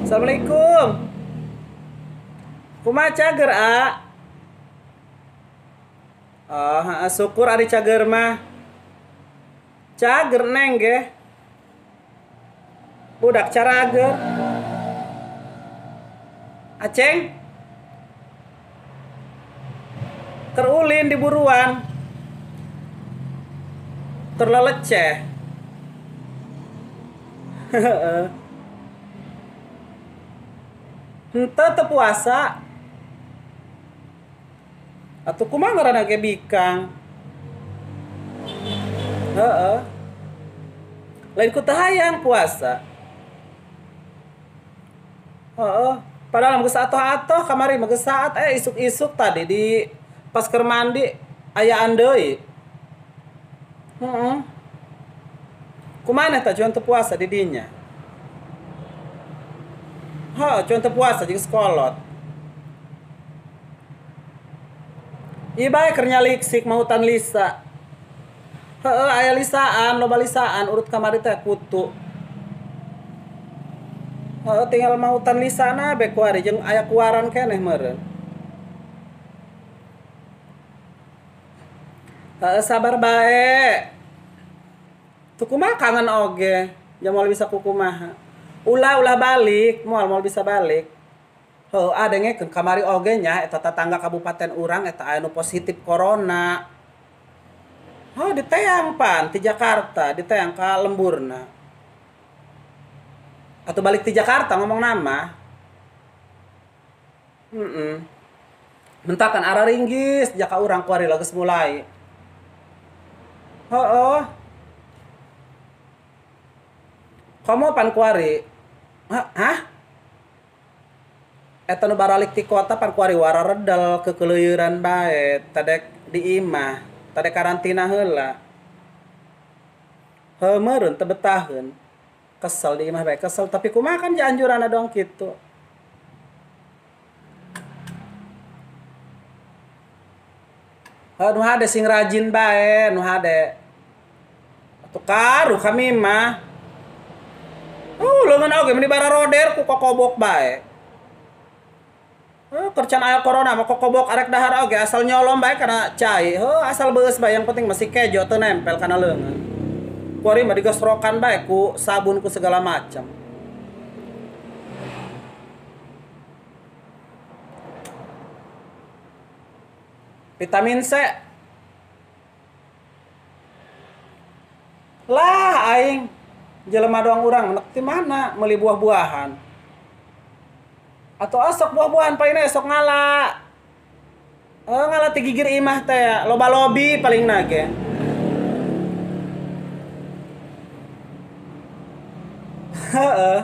Assalamualaikum. Kumaha cager, A? Oh, heeh, syukur ari cager mah. Cager neng ge. Budak carager. Aceng? Terulin di buruan. Terleleceh. Heeh. Henteu teu puasa. Atuh kumaha ngaranna ge bikang. Heeh. Lain ku teu hayang puasa. Heeh, padahal geus atoh-atoh kamari mah geus saat isuk-isuk tadi di pas keur mandi ayaan deui. Heeh. Kumaha teh cuan teu puasa di dinya? Heuh, cuan teu puasa jeung sekolot. Ieu bae keur nyaliksik mautan Lisa. Heeh, aya lisaan, loba lisaan urut kamari teh kutu. Heeh, tinggal mautan lisana be kuari jeung aya kuaran keneh meureun. Heeh, sabar bae. Tuh kumaha kangen oge, ja moal bisa kukumaha. Ulah ulah balik, moal moal bisa balik. Heuh, ah dengekeun kamari oge nya eta tatangga kabupaten urang eta aya nu positif corona. Heuh, diteang pan ti Jakarta, diteang ka lemburna. Atuh balik ti Jakarta ngomong nama. Heeh. Mentakan arah ringgis jaka urang kuari geus mulai. Heuh. Komo pan kuari? Hah? Eta nu baralik ti kota pan kuari wararedel kekeleueuran bae, tadek di imah, tadek karantina heula. Heuh meureun teu betaheun. Kesel di imah bae kesel, tapi kumaha kan anjuranna doang kitu. Heuh nu hade sing rajin bae, nu hade. Atuh karuh kami mah. Leungeun oge meni bararoder ku kokobok bae. Heuh, keur can aya corona mah kokobok arek dahar oge asal nyolom bae kana cai. Heuh, asal beus bae yang penting masih kejo teu nempel kana leungeun. Kuari mah digasrokan bae ku sabun ku segala macam. Vitamin C. Lah aing jelema doang urang nek ti mana meuli buah-buahan. Atau asok buah-buahan paling esok ngala. Ngala ti gigir imah teh, loba lobi paling nage. Heeh.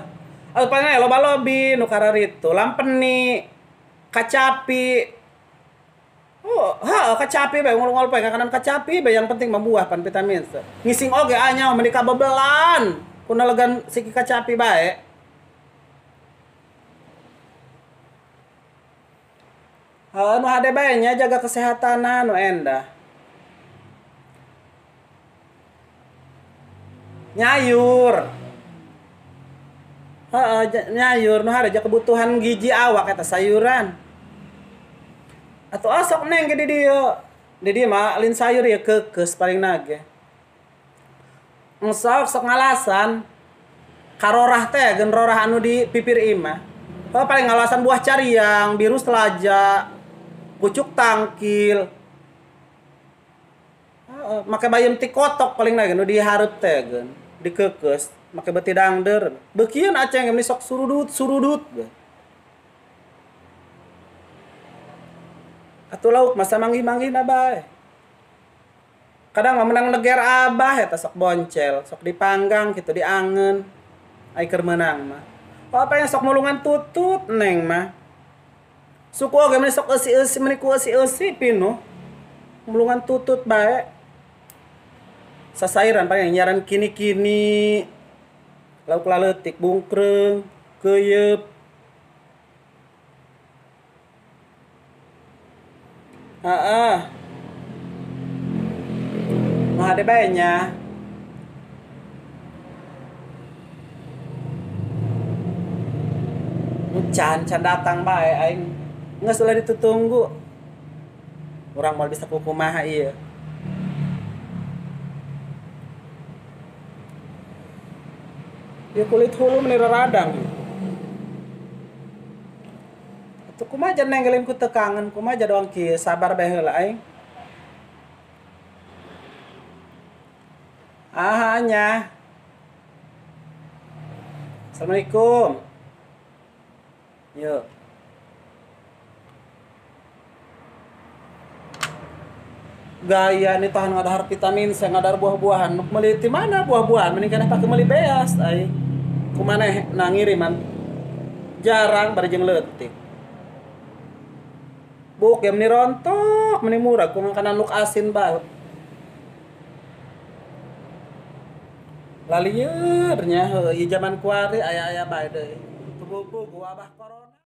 Atuh paling loba lobi nu kararitu, lampeni, kacapi. Oh, heeh kacapi bae ngul-ngul poe kakanan kacapi bae yang penting mah buah pan vitamin C. Ngising oge anya meni kabebelan kuna legan siki kacapi bae. Heuh, nu hade bae nya jaga kesehatanna nu endah. Nyayur. Heeh, nyayur nu hade kebutuhan gizi awak eta sayuran. Atuh asok neng ge di dieu. Di dieu mah lin sayur ya keukes paling nage. Sok sok ngalasan karorah teh geun rorah anu di pipir imah. Heuh, paling ngalasan buah cariang, biru selaja, pucuk tangkil. Heeh, make bayem ti kotok paling nage nu dihareup teh geun, dikeukes, make beuti dangder. Beukieun aceng meni sok surudut surudut. Atuh lauk masa manggih-manggihna bae. Kadang mah menang neger abah eta sok boncel, sok dipanggang kitu diangeun. Ai keur meunang mah. Oh, apa yang sok mulungan tutut neng mah. Suku oge meni sok eusi-eusi meni ku eusi-eusi pinuh. Mulungan tutut bae. Sasairan paling nyaran kini-kini. Lauk laleutik bungkreung, keuyeup. Heeh. Nu hade bae nya. Can can datang bae aing. Geus ulah ditutunggu. Urang moal bisa kukumaha ieu. Ieu kulit hulu meni raradang. Atuh kumaha jan nenggelin ku teu kangen, kumaha doang kieu, sabar bae heula aing. Ah nya. Assalamualaikum. Yuk. Gaya nih tahan ngadahar vitamin C, ngadahar buah-buahan. Nuk meuli ti mana buah-buahan? Mending keneh pake meuli beas ai. Kumaneh na ngiriman. Jarang bari jeung leutik. Buk ge meni rontok, meni murah kumaha kana nuk asin bae. Lalieur nya heuh ieu jaman kuari aya-aya bae deui. Tubuh-buh wabah corona.